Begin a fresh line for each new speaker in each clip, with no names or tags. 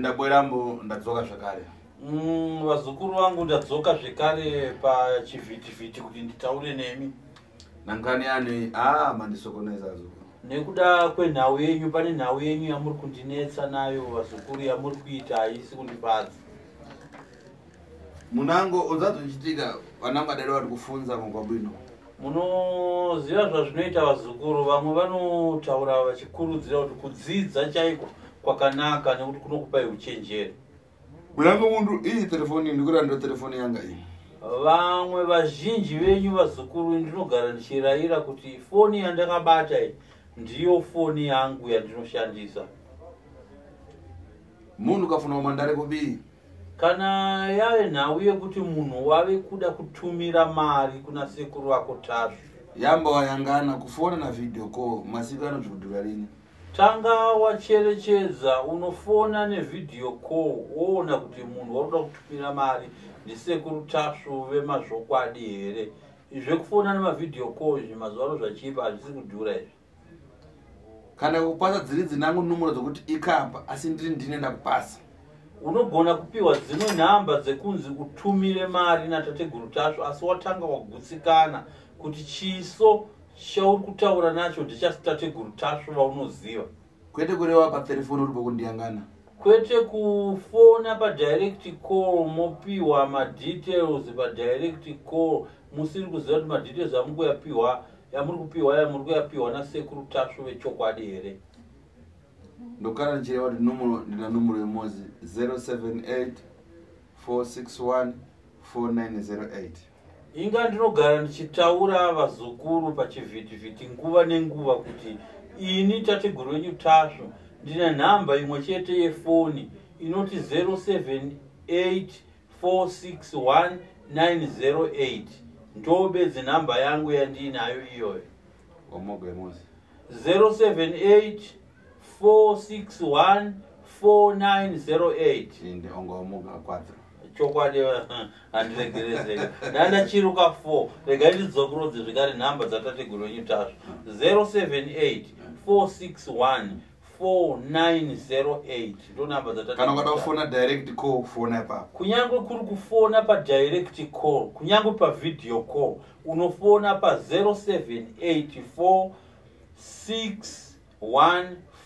Ndabwerambo, ndadzoka zvakare.
Vazukuru vangu, ndadzoka zvekare pachivhitivhiti kuti nditaure nemi.
Nangani yani a mandisokoneza azukuru.
Nekuda kwenhau yenyu, pane nhau yenyu yamuri kundinetsa nayo, vazukuru, yamuri kuita haisi kundifadza.
Munango unzazochitika vanangu adari vari kufunza mugwabwino.
Munoziva zvazvinoita, vazukuru, vamwe vanotaura vachikurudzira kuti kudzidza chaiko kwakanaka nekuti kunokupai uchenjeri.
Munango mundu iyi telefoni ndikurandira telefoni yanga iyi.
Vamwe vazhinji venyu, vazukuru, ndinogara ndichirayira kuti foni yandakabata iyi ndiyo foni yangu yandinoshandisa.
Munhu ukafuna kumandare kubii.
Kana yave nhau yekuti munhu wave kuda kutumira mari kuna sekuru vako Tasvu,
yamba wayangana kufona na video call masiku anozvikudhura rini.
Tanga wacherechedza, unofona nevideo call woona kuti munhu waruda kutumira mari ndisekuru Tasvu vemazvokwadi here. Zvekufona nemavideo call izvi mazuva ano zvachipa, hazvisi kudhura izvi.
Kana kupasa dziri dzinangu numero dzokuti ikapa asi ndiri ndine ndakupasa.
Unogona kupiwa dzimwe nhamba dzekunzi utumire mari natateguru Tasvu, asi watanga wagutsikana kuti chiso chauri kutaura nacho ndechatateguru Tasvu vaunoziva.
Kwete kureva patelefoni uri pokundiyangana.
Kwete kufona padirect call mopiwa madetails padirect call musiri kuziva kuti madetails amuri kuyapiwa, yamuri kupiwa, yamuri kuyapiwa nasekuru Tasvu vechokwadi here.
Ndokana ndichireva kuti numero ndina numero yemozi 078 461 4908.
Inga ndinogara ndichitaura, vazukuru, pachivhitivhiti nguva nenguva kuti ini tateguru wenyu Tasvu ndine nhamba imwe chete yefoni inoti 078 461 908, ndo bedzi nhamba yangu yandiinayo iyoyo.
Wamoga yemozi.
078 461 4908.
Inde onga wamoga 4.
Chokwadi, handiregerezeka, ndandachiruka 4. Regai ndidzokorodze zvekare nhamba dzatateguru wenyu Tasvu: 078 461 4908, ndo nhamba.
Kana ukada kufona direct call, fona ipapo.
Kunyange kuri kufona padirect call, kunyange pavideo call, unofona pa078 461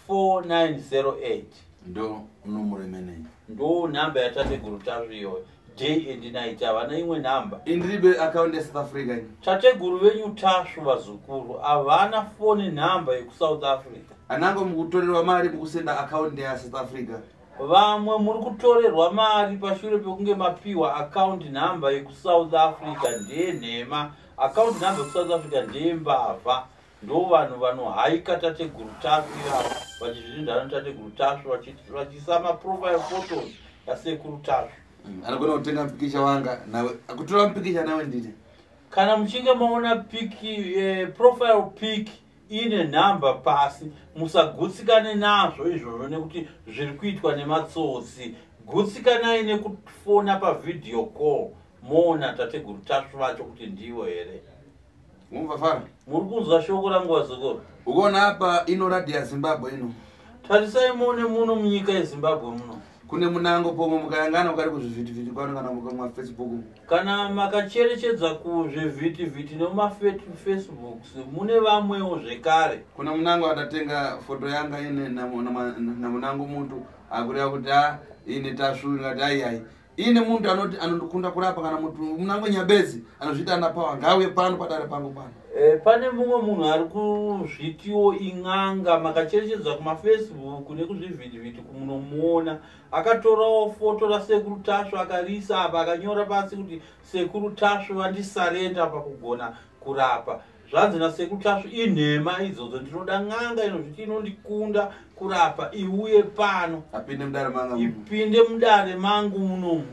4908.
Ndo numero imeneyi.
Ndo nhamba yatateguru Tasvu iyoyo, day and night, havana imwe nhamba.
Indiribe akaunti yeSouth Africa ini.
Tateguru venyu Tasvu, vazukuru, havana foni nhamba yekuSouth Africa.
Anango mukutorerwa mari mukusenda akaunti yaSouth Africa.
Vamwe muri kutorerwa mari pashure pekunge mapiwa account nhamba yekuSouth Africa. Ndenhema, account nhamba yekuSouth Africa ndeyembavha. Ndo vanhu vanohaika tateguru Tasvu ivavo, vachizviti tateguru Tasvu, vachiisa maprofile photos yasekuru Tasvu.
Anogona kutenga mupikicha wanga nawe, kutora mupikicha nawe ndine.
Kana muchinge maona pic, profile pic ine nhamba pasi, musagutsikane nazvo izvozvo nekuti zviri kuitwa nematsotsi. Gutsikanai nekufona pavideo call moona tateguru Tasvu vacho kuti ndivo here.
Mumvafara.
Muri kunzwa shoko rangu, vazukuru?
Ukuona apa ino radio yaZimbabwe ino.
Tarisai muone muno munyika yeZimbabwe muno.
Kune munango pomwe mukayangana ukari kuzvivhitivhiti kwano kana mukamafacebook.
Kana makacherechedza kuzvivhitivhiti nemumafacebooks mune vamwewo zvekare.
Kuna munango atatenga foto yanga ine namunango muntu akureva kuti a ine Tasvu, ngati ai ai ine muntu anoti anondikunda kurapa. Kana muntu munango Nyabezi anozviita ana pawa, ngauye pano padare pangu pano.
Pane mumwe munhu ari kuzvitiwo in'anga. Makacherechedza kumafacebook nekuzvivhitivhiti kumunomuona akatorawo foto rasekuru Tasvu akariisa apa, akanyora pasi kuti sekuru Tasvu vandisarenda pakugona kurapa. Zvanzi nasekuru Tasvu inhema idzodzo, ndinoda n'anga inozviti inondikunda kurapa iuye pano.
Apinde mudare manga.
Ipinde mudare mangu muno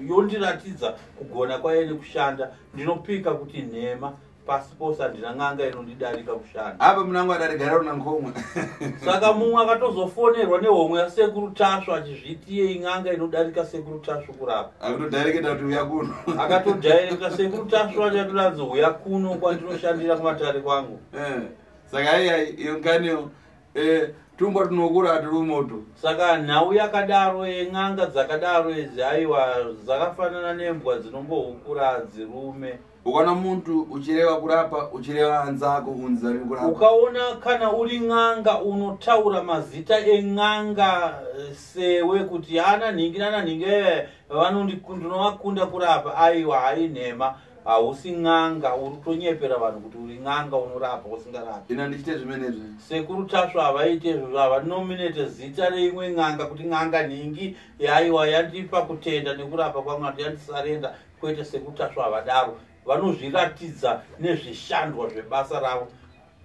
yondiratidza kugona kwayo nekushanda. Ndinopika kuti nhema, pasi pose handina n'anga inondidarika kushanda.
Apa munango adare gara una nkomwe.
Saka mumwe akatozofonerwa nehomwe yasekuru Tasvu achizvitiye in'anga inodarika sekuru Tasvu kurapa.
Akutodhaireketa kuti uya kuno.
Akatodhairekta sekuru Tasvu achatoranzi uya kuno kwandinoshandira kumatare kwangu.
Saka ai ai iyo nganiyo. Tumbwa tunokura atirumoto.
Saka nhau yakadaro yen'anga dzakadaro idzi, aiwa, dzakafanana nembwa dzinongohukura, hadzirume.
Ukaona muntu uchireva kurapa, uchireva anzako unzi ari kurapa.
Ukaona kana uri n'anga unotaura mazita en'anga sewe kuti ana nhingi nana nhingi, ndinovakunda kurapa, aiwa, hainhema, hausi n'anga. Uri kutonyepera vanhu kuti uri n'anga unorapa usingarapi.
Ina ndichite zvimenezvi.
Sekuru Tasvu havaite izvozvo, havanominate zita reimwe n'anga kuti n'anga nhingi yaiwa yandipa kutenda nekurapa kwangu, yandisarenda. Kwete, Sekuru Tasvu havadaro, vanozviratidza nezvishandwa zvebasa ravo.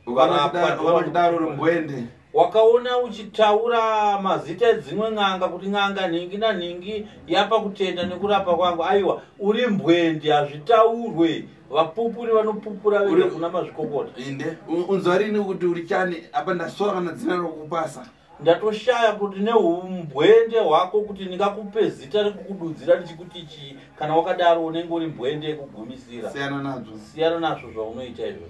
Ukanodaro uri mbwende.
Wakaona uchitaura mazita edzimwe n'anga kuti n'anga nhingi nanhingi yapa kutenda nekurapa kwangu, aiwa, uri mbwende, hazvitaurwe. Vapupuri vanopupura vega kuna mazvikokota.
Inde unzwa rini kuti uri chani apa ndasora kana dzina rokupasa.
Ndatoshaya kuti neumbwende hwako kuti ndingakupe zita rekukududzira ndichikuti chii. Kana wakadaro unenge uri mbwende yekugumisira.
Siyana nazvo.
Siyana nazvo zvaunoita izvo.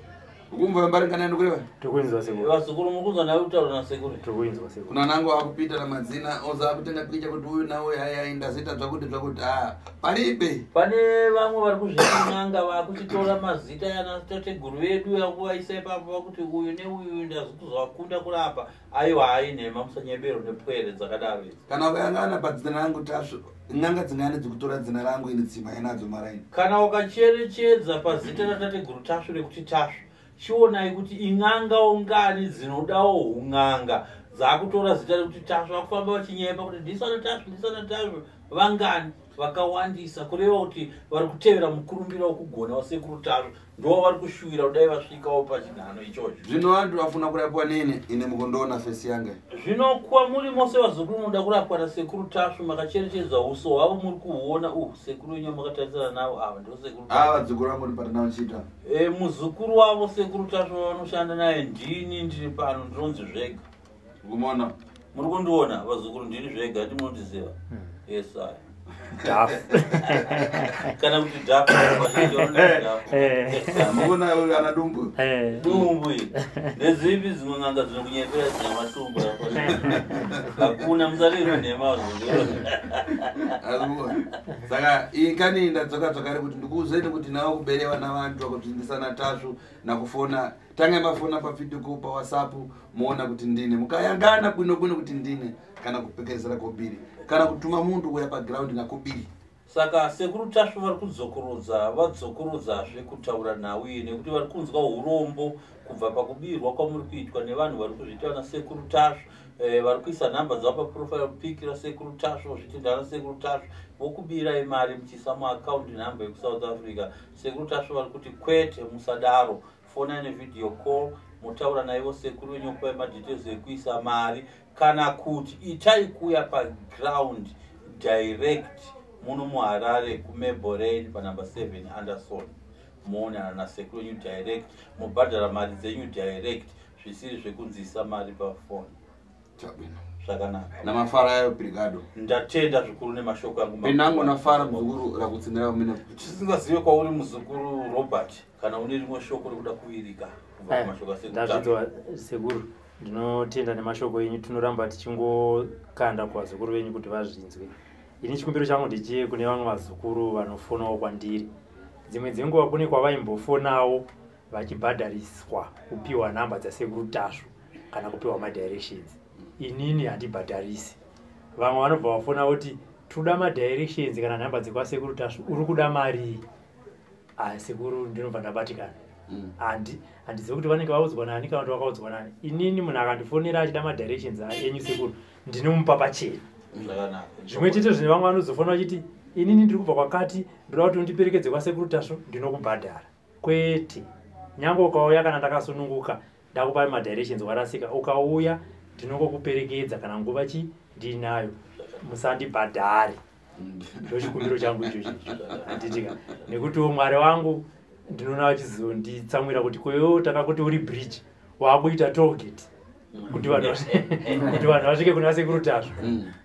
Ukumva mbaringana ndikureva?
Tokuinzwa sekuru.
Vazukuru, muri kunzwa nawe kutaura nasekuru?
Tokuinzwa sekuru.
Kuna nangu akupita namadzina oza akutenga picha kuti uyu nauyu, hai ndazita zvakuti zvakuti, a paribe.
Pane vamwe vari kuzviti n'anga vakuchitora mazita yana tateguru vedu yakuvaisa ipapo, vakuti uyu neuyu ndazikuzovakunda kurapa. Aiwa, hainhema, musanyebero nepwere dzakadaro idzi.
Kana ukayangana padzina rangu Tasvu, n'anga dzingani dzikutora dzina rangu ini dzima yanadzo maraini?
Kana ukacherechedza pazita ratateguru Tasvu rekuti Tasvu, chionai kuti in'angawo ngani dzinodawo un'anga dzakutora zita rekuti Tasvu, vakufamba vachinyepa kuti ndisana Tasvu, ndisana Tasvu. Vangani? Vakawandisa. Kureva kuti vari kutevera mukurumbira wokugona wasekuru Tasvu, ndo vari kushuwira kudai vasvikawo pachinhano ichocho.
Zvino vantu vafuna kurapwa nene, ine mukondoona fesi yanga.
Zvino kuwa muri mose vazukuru munoda kurapwa nasekuru Tasvu, makacherechedza uso hwavo, muri kuhuona uhu, sekuru wenyu makatarisana navo ava ndo sekuru
Ava vadzukuru vangu ndipatana uchiita.
Muzukuru wavo sekuru Tasvu vanoshanda naye ndini, ndiri pano, ndinonzi Zvega.
Kumona.
Muri kundiona vazukuru? Ndini Zvega, ndimunondiziva? Yes, aya.
Dhafu.
Kana kuti dhafu, vazhinji vanonzi dhafu.
Mukuona uyu ana dumbu.
Dumbu iri ndedzipi? Dzimwe n'anga dzinokunyepera dzina matumbu, hakuna, musariro nhema.
Azikuona. Saka iyi kani ndadzoka zvakare kuti ndikuuzeni kuti nawo kuberewa navantu vakudzindisana Tasvu nakufona. Tangai mafona pavideo call paWhatsApp, muona kuti ndine, mukayangana bwino bwino kuti ndine, kana kupekezera kobiri, kana kutuma muntu kuya paground nakobiri.
Saka sekuru Tasvu vari kudzokorodza, vadzokorodzazve kutaura nhau iyi nekuti vari kunzwa urombo kubva pakubirwa kwamuri kuitwa nevanhu vari kuzviita vana sekuru Tasvu, vari kuisa nhamba dzavo paprofile pic rasekuru Tasvu, zviti ndana sekuru Tasvu, vokubirai mari muchiisa muaccount nhamba yekuSouth Africa. Sekuru Tasvu vari kuti kwete, musadaro. Fonai nevideo call, motaura naivo sekuru venyu, kupai madetails ekuisa mari, kana kuti itai kuya paground direct muno muHarare kuMabelreign panumber 7 Anderson, moonana nasekuru wenyu direct, mobhadhara mari dzenyu direct, zvisiri zvekunzisa mari pafoni.
Chabwino.
Zvakanaka.
Namafara ayo, brigado.
Ndatenda zvikuru nemashoko angu.
Pinango nafara muzukuru rakutsinira kumene.
Tisingazive kwauri muzukuru Robert, kana une rimwe shoko rekuda kuvirika kubva kumashoko asekuru?
Ndazvidzwa sekuru, ndinotenda nemashoko enyu. Tinoramba tichingokanda kuvazukuru venyu kuti vazvinzwe. Ini chikumbiro changu ndechiye kune vamwe vazukuru vanofonawo kwandiri dzimwe dzenguva, kune kwavaimbofonawo vachibhadhariswa kupiwa nhamba dzasekuru Tasvu kana kupiwa madirections. Inini handibhadharisi. Vamwe vanobva vafona voti toda madirections kana nhamba dzekwasekuru Tasvu, uri kuda marii? Ah, sekuru, ndinobva ndabatikana. Handizivi kuti vanenge vaudzwa nani kana kuti vakaudzwa nani. Inini munhu akandifonera achida madirections enyu sekuru, ndinomupa pachena.
Zvakanaka.
Zvimwe chete zvine vamwe vanozofona vachiti inini ndiri kubva kwakati, ndoda kuti undiperekedze kwasekuru Tasvu, ndinokubhadhara. Kwete, nyange ukauya kana ndakasununguka ndakupa madirections warasika, ukauya ndinongokuperekedza kana nguva chi ndinayo, musandibhadhare. Ndochikumbiro changu ichocho icho, handitika? Nekutiwo Mwari wangu ndinoona vachizonditsamwira kuti kwewo takakuti uri bridge, waakuita tollgate kuti vanhu vasvike kuna sekuru Tasvu.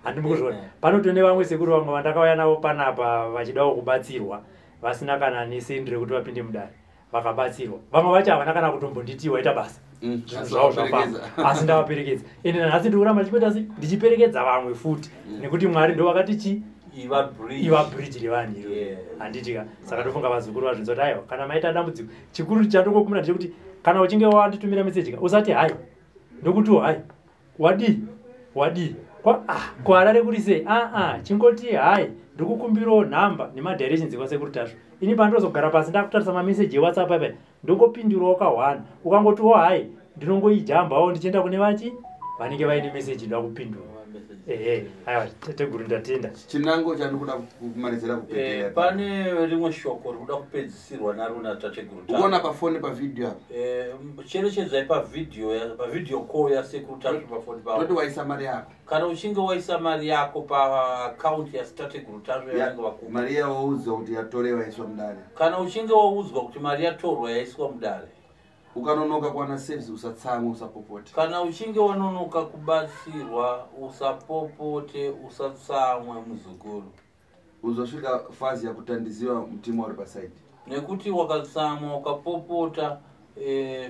Handimbi kuzviona, panotone vamwe sekuru vamwe vandakauya navo panapa vachidawo kubatsirwa, vasina kana nesendi rekuti vapinde mudare. Vakabatsirwa. Vamwe vacho havana kana kutombonditi waita basa. Zvinhu zvavo zvafamba, asi ndavaperekedza. Ende nanhasi ndiri kuramba ndichiita sei? Ndichiperekedza vamwe futi, nekuti Mwari ndo vakati chi
Iva bridge.
Iva bridge revanhu iro. Handiti ka? Saka ndofunga vazukuru vazvinzwa kuti aiwa, kana maita dambudziko, chikuru chandongokumbira ndechekuti kana uchinge wanditumira meseji ka, usati hai, ndokutiwo hai, wadii wadii, kuHarare kuri sei? Aa, chingoti hai, ndikukumbirawo nhamba nemadirections ekwaSekuru Tasvu. Ini pandozogara pasi ndakutarisa mameseji eWhatsApp apa, ndongopindurawo ka1. Ukangotiwo hai, ndinongoijambawo ndichienda kune vachi vanenge vaine meseji ndakupindura. Ehe, aiwa, tateguru, ndatenda.
Chinango chandikuda kumalizira kupetera.
Pane rimwe shoko rikuda kupedzisirwa naro natateguru.
Ukuona pafoni, pavhidhiyo apa.
Cherechedzai pavhidhiyo, pavideo call yaSekuru Tasvu pafoni
toti
pavo.
Waisa mari yako.
Kana uchinge waisa mari yako paakaunti yasitateguru Tasvu yavanenge vakupa,
Mari yawaudzwa kuti yatorewa yaiswa mudare,
kana uchinge waudzwa kuti mari yatorwa yaiswa mudare,
ukanonoka kuwana service, usatsamwe, usapopote.
Kana uchinge wanonoka kubatsirwa, usapopote, usatsamwe, muzukuru.
Uzosvika fazi yakutandiziwa mutima uri pasaidi.
Nekuti wakatsamwa, ukapopota,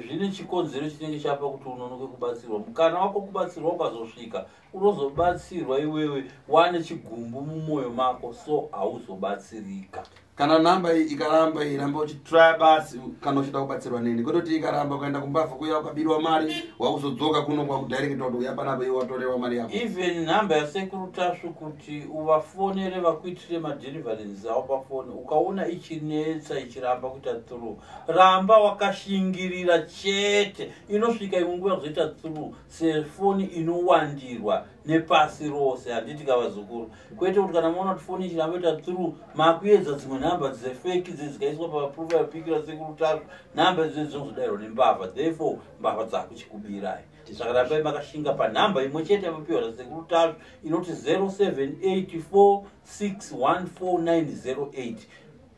zvine chikonzero chinenge chapa kuti unonoke kubatsirwa. Mukana wako kubatsirwa ukazosvika, unozobatsirwa iwewe wane chigumbu mumwoyo mako, so hauzobatsirika.
Kana namba iyi ikaramba, iramba uchitrya basi. Kana uchida kubatsirwa neni, kutoti ikaramba, ukaenda kumbavha kuya ukabirwa mari, wakuzodzoka kuno kwakudirecta kuti uya panapa, iwe watorewa mari yako.
Even nhamba yaSekuru Tasvu kuti uvafonere vakuitire madeliverance avo pafoni, ukaona ichinetsa, ichiramba kuita through, ramba wakashingirira chete. Inosvika imwe nguva kuzoita through, sefoni inowandirwa nepasi rose, handiti kavazukuru? Kwete kuti kana maona kuti foni ichiramba kuita through, makuedza dzimwe nhamba dzefake dzikaiswa paprofile pic raSekuru Tasvu. Nhamba idzi dzinozodayirwa nembavha, therefore mbavha dzakuchikubirai. Saka rambai makashinga panhamba imwe chete yamapiwa naSekuru Tasvu inoti 0784614908,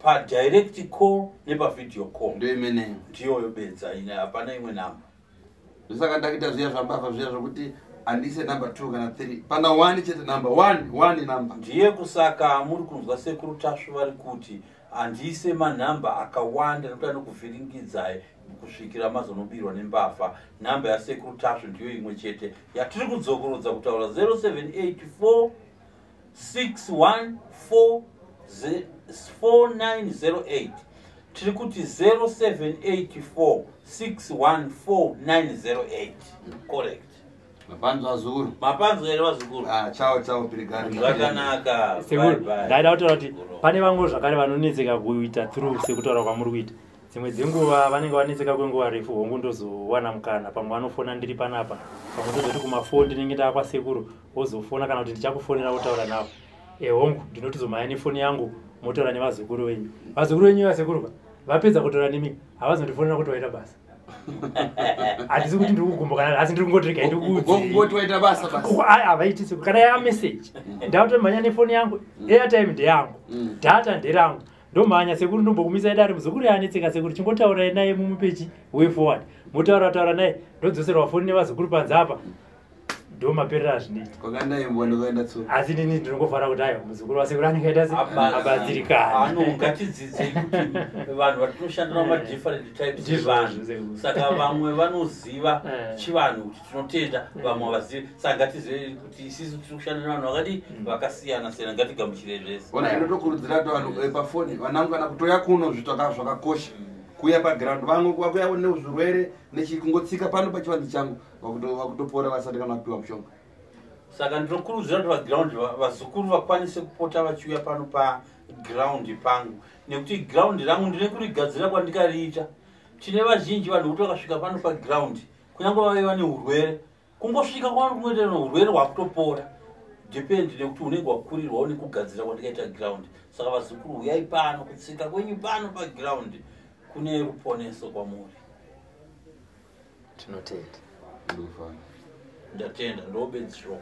padirect call nepavideo call.
Ndo imeneyo.
Ndiyoyo bedza ine, hapana imwe nhamba.
Ndosaka ndakuita zviya zvambavha zviya zvokuti handise number 2 kana 3, pana 1 chete, number 1, 1 number.
Ndiye kusaka muri kunzwa Sekuru Tasvu vari kuti handiise manhamba akawanda, nekuti anokuvhiringidzai kusvikira mazonobirwa nembavha. Nhamba yaSekuru Tasvu ndiyo imwe chete yatiri kudzokorodza kutaura, 0784 614 4908. Tiri kuti 0784 614908, correct?
Mapanzo, azukuru.
Mapanzo here, vazukuru?
Ah, chao chao, pirigari.
Zvakanaka.
Sekuru,
Bye, bye.
ndaida kutaura kuti pane vamwe zvakare vanonetseka kuita through sekutaura kwamuri kuita. Dzimwe dzenguva vanenge vanetseka kwenguva refu. Hongu, ndozowana mukana, pamwe vanofona ndiri panapa, pamwe ndozoti kumafoni ndinenge ndaa kwasekuru, wozofona kana kuti ndichakufonera, wotaura navo. Hongu, ndinotizomhanya nefoni yangu, motaura nevazukuru venyu. Vazukuru venyu vasekuru ka, vapedza kutaura nemi, havazondifonera kuti waita basa. Handisi kuti ndiri kugumbukana, asi ndiri kungoti regai ndikuudzei.
Ngoti waita basa basi.
Havaiti seku kana yameseji, ndakutomhanya nefoni yangu, airtime ndeyangu, data nderangu, ndomhanya, sekuru, ndombokumisai dare, muzukuru yaanetseka, sekuru, chingotaurai naye, mumupechi way forward. Motaura taura naye, ndodzoserwa foni nevazukuru panze apa. Ndo maperero azvinoita.
Kwakaenda imbwa ndokaenda tsuro.
Asi nini ndinongofara kuti aiwa, muzukuru wasekuru anenge aita se abatsirikana.
Ano ngatidzidzei kuti vanhu vatinoshanda navo madifferent types
Ndizvo,
evanhu.
ndizvo.
Saka vamwe vanoziva chivanhu kuti tinotenda, vamwe havazivi. Saka ngatizive kuti isisu tiri kushanda nevanhu vakadi vakasiyana siyana. Ngatigamuchire zvese.
Ona, inotokurudzira kuti vanhu pafoni vanangu, kana kutoya kuno zvitaka zvakakosha kuuya paground. Vamwe vakuya nezvirwere nechikungotsika pano pachivanhu changu, vakutopora vasati kana vapiwa mushonga.
Saka ndinokurudzira kuti vaground vazukuru vakwanise kupota vachiuya pano paground pangu, nekuti ground rangu ndine kurigadzira kwandikariita. Tine vazhinji vanhu kuti vakasvika pano paground, kunyange vaiva neurwere, kungosvika kwano kungoita neurwere hwakutopora, depend nekuti unenge wakurirwawo nekugadzira kwandikaita ground. Saka vazukuru, uyai pano, kutsika kwenyu pano paground kune ruponeso kwamuri.
Tinotenda.
Ndofana.
Ndatenda, ndobedzi shoko.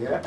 Eya.